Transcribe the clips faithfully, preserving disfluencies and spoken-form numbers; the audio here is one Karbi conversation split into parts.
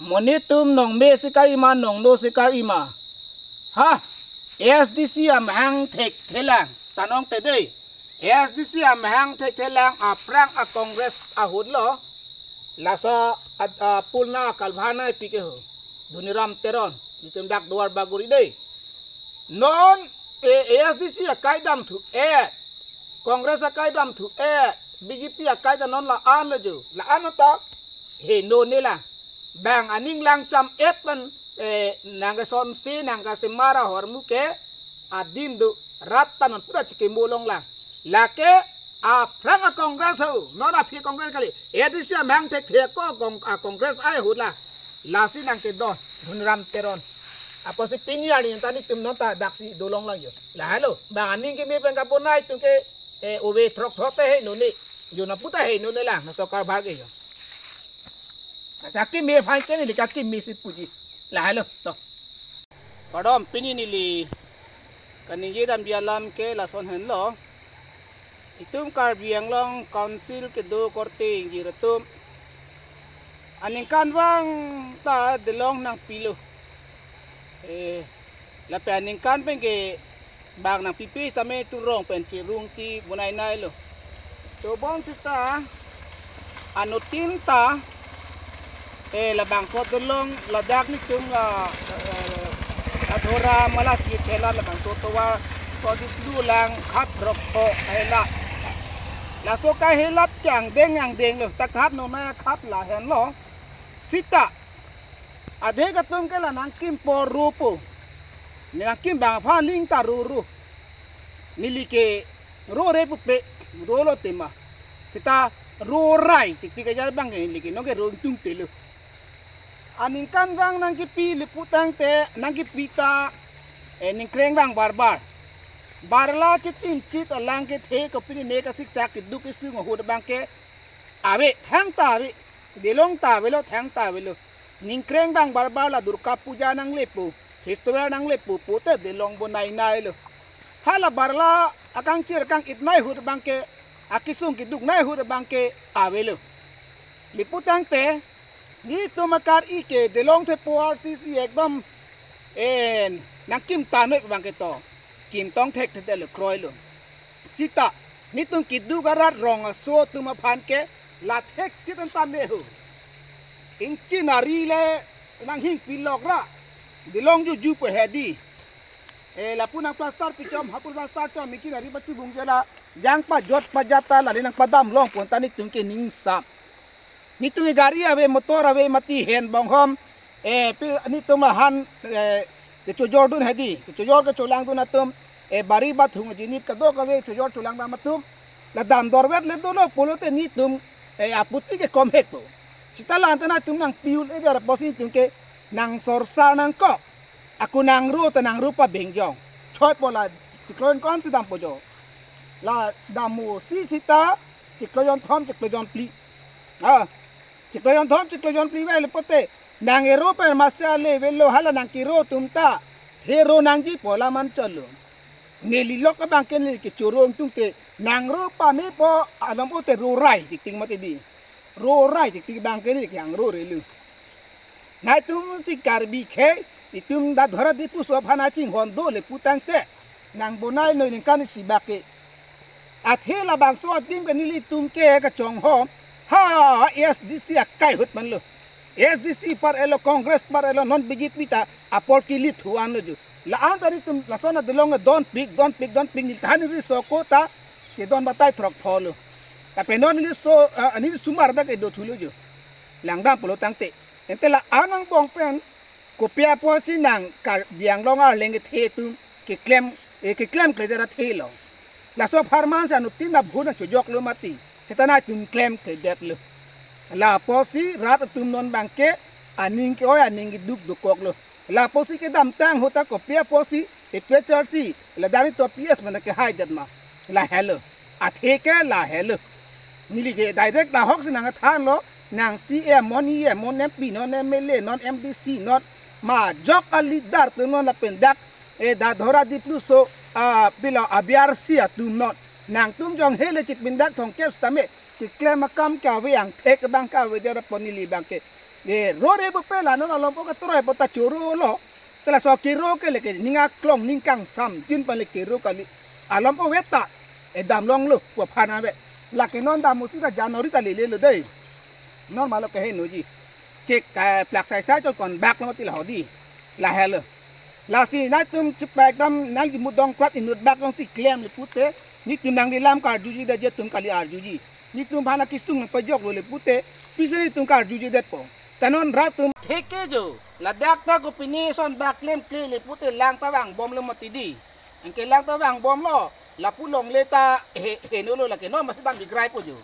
Monit atum nongme si kar-i ma, nongno si kar-i ma. Ha, A S D C amahang thekthelang, tanong te dei. A S D C amahang thekthelang, aphrang a Congress ahut lo. Laso ad-, a, pulna kalbhana pi ke ho. Dhoniram Teron, nitum dak Duar Bagori dei. Non, eh, A S D C akai damthu-et, Congress akai damthu-et, B J P akai dam non la-an lo jo, la-an ta heno ne la. Bang aning lang cham-et pen, eh, nangkesonsi, nangkesemar ahormu ke adin do, rat ta non puta chikimo longlang. Lake aphrang a Congress ho, non aphi Congress kali. A D C amahang thekthe ko Cong-, a Congress ai ahut la. Lasi nangkedon, Dhoniram Teron. Apotsi pini arni ta nitum non ta daksi dolonglang jo. Lahelo, bang aning keme pen kabonai atum ke, eh, ove throk throk te heno ne. Jo na puta heno ne lang, na sorkar bhar ke jo. Asa keme aphan ke neli kakeme si puji. Lahelo, to. Kardom, pini neli kaningje damji alam ke lason henlo. Itum Karbi Anglong Council kedo korte ingjir atum, aningkanvang ta Dilong nangpilo. Eh, lapen aningkan pen ke bang nangpipe sitame itum rong pen cherung si bonai nailo. Tobon sita anuttin ta, eh, labangso Dilong ladak nitum, ah, eh, Adhora mala si chela labangso tovar ko di dulang khap rok ko hela. Laso kahelap ke angdeng angdeng lo, ta khap nona khap lahenlo. Sita adhe katum ke la nangkimpo ropo. Nangkim bang aphan ling ta roro. Neli ke rore pupe, rolo tema. Kita rorai, tik tik aja bang ke neli ke, nonke rong tung telo. Aningkanvang nangkipi le putangte, nangkipi ta, eh, ningkreng vang barbar. Barla chitin chit alang kethe kopine ne kasiksak keduk kesung ahut bang ke ave, thang ta ave. Dilong ta avelo, thang ta avelo. Ningkreng vang barbar la Durga Puja nanglepo, festival nanglepo, pote Dilong bonai nailo. Hala barla akangchir kang-it nai ahut bang ke, akesung keduk nai ahut bang ke avelo. Le putangte, nitum akar-i ke Dilong thepo arsisi ekdom, eh, nangkim tanoi bang ke to. Kim tong thekthedetlo, kroilo. Sita, nitum keduk arat rong aso atum aphan ke la thek chit an tame ho. Ingchin ari le nanghing pilok ra. Dilong juju pe hedi. Eh, lapu nangplaster pichom, hapu plaster chom, ingchin ari pachibung jela. Jang pajot pajat ta, lale nangpadam longpon ta nitum ke ningsam. Nitum ke gari ave, motor ave, mati hen bonghom. Eh, pi nitum ahan, eh, kechojordun hedi, kechojor kecholangdun atum, eh, bari bathung ajinit kadokave chojor cholangdam atum. La dam dorvet le dolo pulote nitum, eh, aputi ke kom hekpo. Sita la-an ta nangtum nangpi un-e jar apotsi nitum ke nangsorsar nangkok. Ako nangro ta nangro pabengjong. Choi po la chiklo jon ko-an si dampo jo. La dammo si sita chiklo jonthom chiklo jonphli. Ah, chiklo jonthom chiklo jonphli avelo pote. Nang-ero pen masi ale avelo, hala nangkero atum ta thero nangji po la manchotlo. Neli lok abang ke neli kechoro tung te nangro pamepo alam pote rorai tik tik mati di. Rorai tik tik bang ke neli ke angrorelo. Nangtum si Karbi ke, itum Dadhora Diphu so aphan chinghon do le putangte, nang bonai noi ningkan isi bak ke. Athe labangso adim ke nelitum ke kachonghon, ha, A S D C akai ahut manlo. A S D C apar elo, Congress apar elo, non B J P ta apor kilit huan lo jo. La-an ta nitum lason adolong donpik, donpik, donpik, neli than riso ko ta kedon batai throk pholo. Lapen non neli so, ah, neli sumar ta kedo thulo jo. Langdam pulo tangte. Ante la-an angbong pen kopi apotsi nang Karbi Anglong arleng kethe atum keklem, eh, keklemkledet athelo. Laso apharman si anuttin ta bhun nangchojoklo mati. Seta nangtum klemkledetlo. La apotsi rat atum non bang ke aning ke-oi aning keduk dokoklo. La apotsi kedamtang ahut ta kopi apotsi A P H R C la dari to P S mana kehaidet ma. Lahelo. Athe ke lahelo. Neli ke direct lahok si nangthanlo, nang C E M, non E M, non M P, non M L A, non M D C, non majok a leader atum non lapen dak, eh, Dadhora Diphu so, ah, pilo a B R C atum non. Nangtum jong hele chipindak thomkep sitame keklem akam ke ave, angthek abang ke avedet apot neli bang ke E, ro re pupe la non alompo katoroi po ta choro lo. Te laso kero ke leke ning aklong ning kangsam jin pan le kero kali. Alompo veta e damlonglo pu aphan ave. Lake non dam musi ta January ta lele lo dei. Non malo kehenoji. Chek, eh, plak sai sai chot kon bak lo mati la hodi. Lahelo. Lasi nangtum chepak dam nangli mudong krat inut bak jongsi klem le pute. Netum nangli lam karjuji da je tum kali arjuji. Netum aphan akisung nangpajoklo le pute. Pisi netum karjuji detpo. Ta non rat atum. Theke jo. Ladak ta kopine son bak klem kle le pute lang ta vangbomlo mati di. Anke lang ta vangbomlo. Lapu longle ta he, henolo lake non masi dam digraipo jo.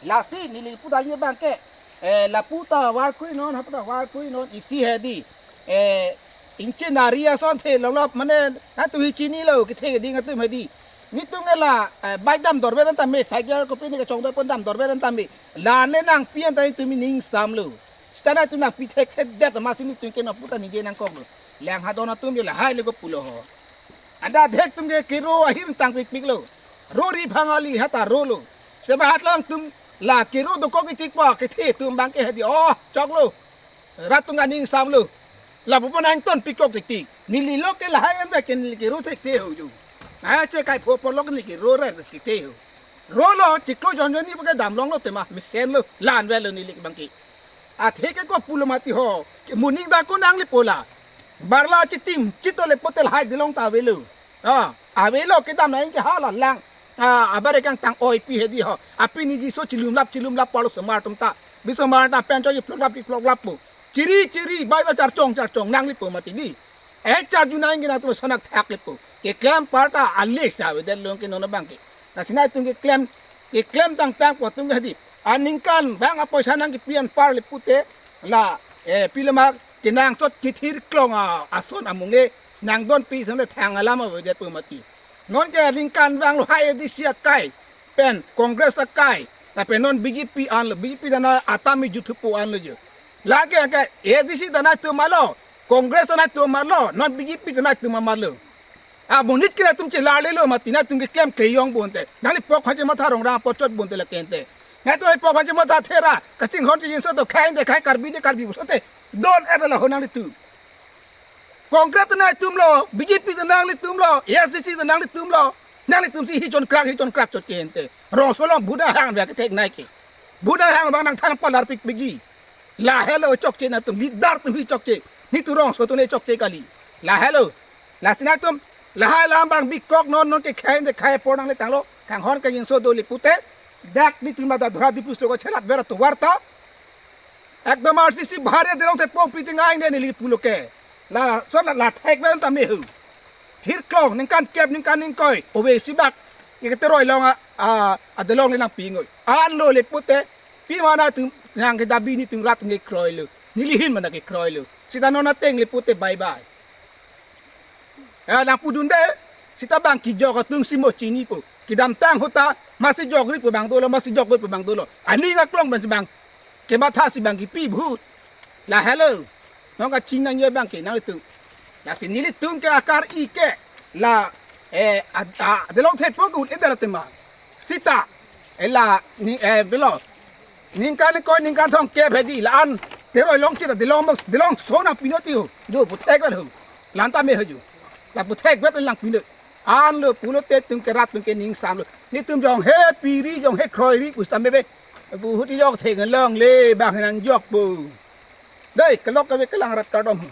Lasi neli pu dam ye abang ke. Eh, lapu ta var khui non, hapu ta var khui non, isi hedi. Eh, ingchi nari ason the lolop mane, atu hi chinilo, kethe ding atum hedi. Netum ke la, eh, bike dam dorver an tame, cycle kopine kachongdoi pon dam dorver an tame. La ne nangpi an ta netum ning samlo. Seta netum nangpi thekthedet masi netum ke non pu ta ningje nangkoklo. Lang hadon atum je lahai le ko pulo ho. Anda dek tum ke kero ahir tang pikpiklo. Ro ri phang ali hata rolo. Seba hat lang tum la kero dokok itik pa kethe tum abang ke hedi. Oh, choklo. Rat atum aning samlo. Lapu pon angton pikok tiktik. Neli lo ke lahai an ba ke neli kero thekthe ho jo. Ah, chekai pho pon lo ke neli kero re thekthe ho. Rolo chiklo jonjoni ba ke damlonglo tema mesenlo. Lan velo neli abang ke. Athe ke ko pulo mati ho. Ke muning da ko nangli pola. Barla chitim chito le potel hai dilong ta avelo. Ah, avelo kedam nang ke hala lang. Ah, abare kangtang oi pi hedi ho. Api niji so chilumlap chilumlap palo somar atum ta. Bisomar ta pen cho ji ploklap ji ploklap po. Chiri chiri bai ta charchong charchong nangli po mati di. Eh, charju nang ke nangtum sonak thak le po. Keklem apar ta ale sa avedet long ke non abang ke. Lasi nangtum keklem, keklem tangtang po atum ke hedi. Aningkan abang apoisa nangkepi anpar le pute la, eh, pilema kenangsot kethir klong a, ason amonge nangdonpi samle thang alam avedet po mati. Non ke aningkan abang lo hai A D C akai pen Congress akai, lapen non B J P anlo, B J P dana atami juthupo anlo jo. Lake ke A D C dana atum malo, Congress dana atum malo, non B J P dana atum malo. Amonit ke latum chelarlelo mati nangtum keklem keyong bonte. Nangli pok phan chematha rongrang pochot bonte lake ente. Nangtum pok phan chematha thera, kachinghon kachinso do khai ente khai Karbi ne Karbi pusote. Don et la ho nanglitum. Congress ta nangtumlo, B J P ta nanglitumlo, A S D C ta nanglitumlo. Nanglitum si hi chon krak, hi chon krak chot ke ente. Rongso along buda hang ba kethek nai ke. Buda hang abang nangthan palar pikpikji. Lahelo chokche nangtum, leader atum hi chokche. Netum rongso atum le chokche kali. Lahelo. Lasi nangtum, lahai alam abang bikok non non ke khai de khai apor nangle tanglo. Kanghon kangjinso do le pute. Dak netum mada dhora di pusto ko chelat vera tovar ta. Ekdom arsi si bahari adelong thepo piting aing de neli pulo ke. Lason la thekve an tame hu. Thir klong ningkan kep ningkan ingkoi. Ove si bak. Ke teroi long a, a, adelong le nangpi ngoi. Anlo le pute. Pima nangtum nang ke dabi netum rat nge kroilo. Neli hin mana ke kroilo. Sita non ateng le pute bye bye. Eh, nangpudunde, sita abang kejok atum si mo chinipo. Kedamtang ahut ta, masi jokri pu abang dolo, masi jokri pu abang dolo. Aning aklong abang si abang. Kematha si abang kepi bhut. Lahelo. Non kaching nangji abang ke, nangtum. Lasi nelitum ke akar-i ke. La, eh, ad-, a-, adelong thepo ke ut edar tema. Sita, eh, la, ni, eh, belo. Ningkan ingkoi ningkan thomkep hedi la-an teroi long chita delong bos, delong so nangpi noti ho. Jo puthek vel ho. La-an tame ho jo. La puthek vet nangpi not. Anlo pulote netum ke rat atum ke ning samlo. Netum jong he piri jong he kroiri pus tame be. Pu huti jok thek longle abang nangjokpo. Dei kelok kave kelang rat kardom ho.